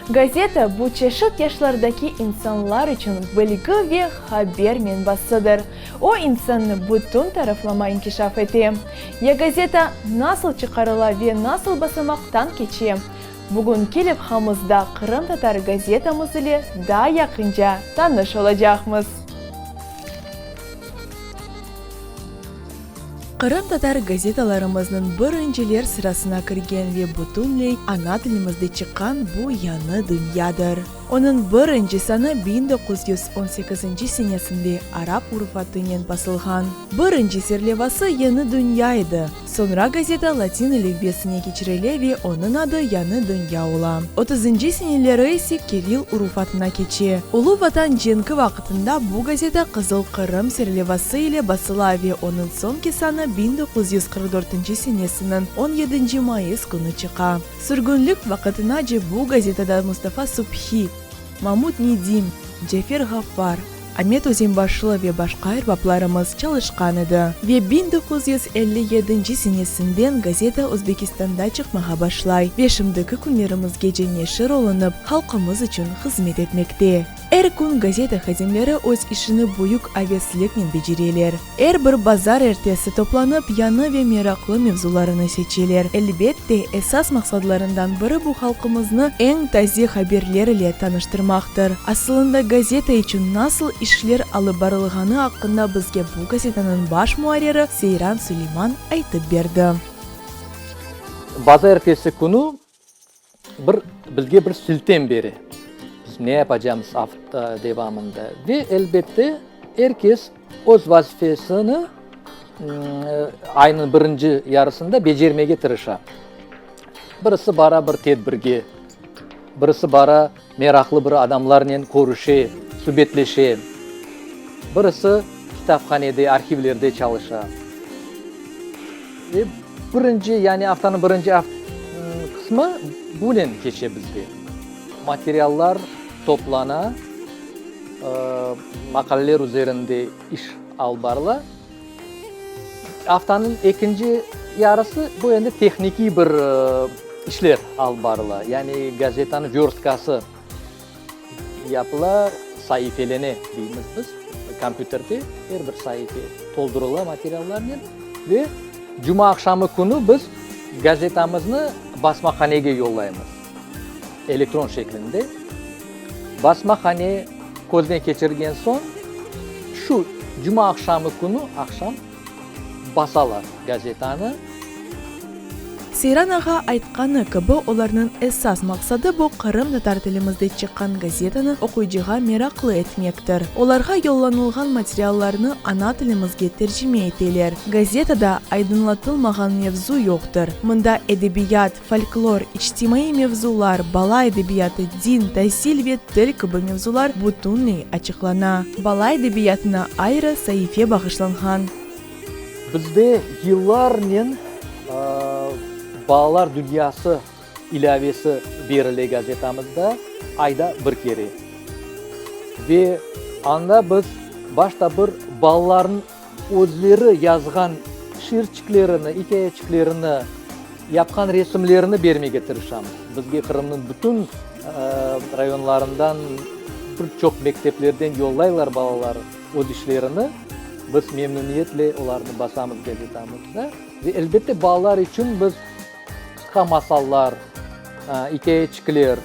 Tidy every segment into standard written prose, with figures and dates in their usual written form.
Gazeta, bu çeşit yaşlardaki insanlar içün bilgi ve haber menbasıdır. O, insannı bütün taraflama inkişaf ete. Ya gazeta nasıl çıqarıla ve nasıl basamaqtan keçe? Bugünki levhamızda qırımtatar gazetamız ile daa yaqınca tanış olacaqmız. Qırımtatar gazetalarımıznıñ birinciler sırasına kirgen ve bütünley ana tilimizde çıqqan bu Yañı dünyadır. Onıñ birinci sanı 1918 senesinde arap urufatınen basılğan. Birinci serlevası Yeñi dünya edi. Soñra gazeta latin elifbesine keçirile ve onıñ adı Yañı dünya ola. Otuzıncı seneleri ise kiril urufatına keçe. Ulu Vatan cenki vaqtında bu gazeta Qızıl Qırım serlevası ile basıla ve onıñ soñki sanı 1944 senesiniñ on yedinci mayıs künü çıqa. Sürgünlik vaqtınace bu gazetada Mustafa Subhi, Mamut Nedim, Cafer Ğaffar, Amet Özenbaşlı ve başqa erbaplarımız çalışqan edi. Ve 1957 senesinden gazeta Özbekistanda çıqmağa başlay ve şimdiki künlerimizgece neşir olunıp, halqımız içün hızmet etmekte. Er kün gazeta hadimleri öz işini büyük avesliknen becereler. Er bir bazar ertesi toplanıp, yañı ve meraqlı mevzularını seçeler. Elbette, esas maqsadlarından biri bu halqımıznı eñ taze haberler ile tanıştırmaqtır. Asılında gazeta içün nasıl işler alıp barılğanı aqqında bizge bu gazetanıñ baş muarriri Seyran Suleyman aytıp berdi. Bazarertesi künü bir bizge bir siltem bere, biz ne yapacamız afta devamında ve elbette er kes öz vazifesini aynıñ birinci yarısında becermege tırışa. Birisi bara bir tedbirge, birisi bara meraqlı bir adamlarnen körüşe, subetleşe, birisi kitaphanede, arhivlerde çalışa. Ve birinci, yani aftanıñ birinci qısmı bunen keçe bizde. Materiallar toplana, maqaleler üzerinde iş alıp barıla. Aftanıñ ekinci yarısı bu endi tehnikiy bir işler alıp barıla. Yani gazetanıñ vörstkası yapıla, saifelene deymiz biz, kompyuterde er bir saife toldurıla materiallarnen ve cumaaqşamı künü biz gazetamıznı basmahanege yollaymız elektron şeklinde. Basmahane közden keçirgen soñ, şu cumaaqşamı künü aqşam basalar gazetanı. Seyran ağa aytqanı kibi, olarnıñ esas maqsadı bu qırımtatar tilimizde çıqqan gazetanı oquyıcığa meraqlı etmektir. Olarğa yollanılğan materiallarnı ana tilimizge tercime eteler. Gazetada aydınlatılmağan mevzu yoqtır. Mında edebiyat, folklor, içtimaiy mevzular, bala edebiyatı, din, tasil ve til kibi mevzular bütünley açıqlana. Bala edebiyatına ayrı saife bağışlanğan. Bizde yıllarnen Balalar dünyası ilâvesi berile gazetamızda ayda bir kere. Ve anda biz başta bir balalarnıñ özleri yazğan şiirçiklerini, ikâyeçiklerini, yapqan resimlerini bermege tırışamız. Bizge Qırımnıñ bütün rayonlarından, bir çoq mekteplerden yollaylar balalar öz işlerini. Biz memnüniyetle olarnı basamız gazetamızda. Ve elbette balalar içün biz qısqa masallar, ikâyeçikler,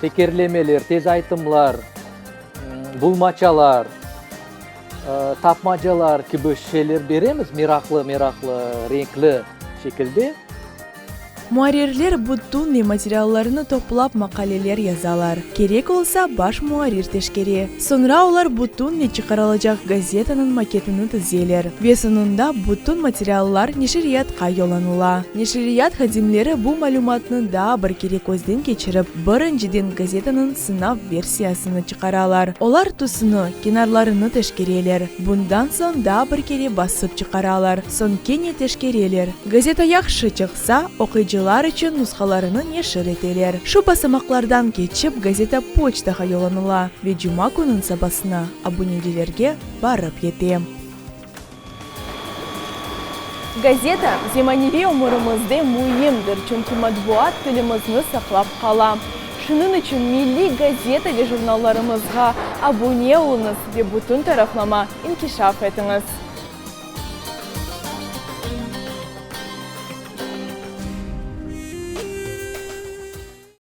tekerlemeler, tez aytımlar, bulmaçalar, tapmacalar kibi şeyler beremiz, meraqlı, meraqlı, renkli şekilde. Muarrirler bütünley materiallarnı toplap maqaleler yazalar. Kerek olsa, baş muarrir teşkere. Soñra olar bütünley çıqarılacaq gazetanıñ maketini tizeler. Ve soñunda bütün materiallar neşriyatqa yollanıla. Neşriyat hadimleri bu malümatnı daa bir kere közden keçirip, birinciden gazetanıñ sınav versiyasını çıqaralar. Olar tüsüni, kenarlarını teşkereler. Bundan soñ daa bir kere basıp çıqaralar. Soñ kene teşkereler. Gazeta yahşı çıqsa, oquyıcılar içün nushalarını neşir eteler. Şu basamaqlardan keçip, gazeta poçtağa yollanıla ve cuma künüñ sabasına abunecilerge barıp yete. Gazeta, zemaneviy ömürimizde müimdir, çünki matbuat tilimizni saqlap qala. Şunıñ içün milliy gazeta ve jurnallarımızğa abune oluñız ve bütün taraflama inkişaf etiñiz.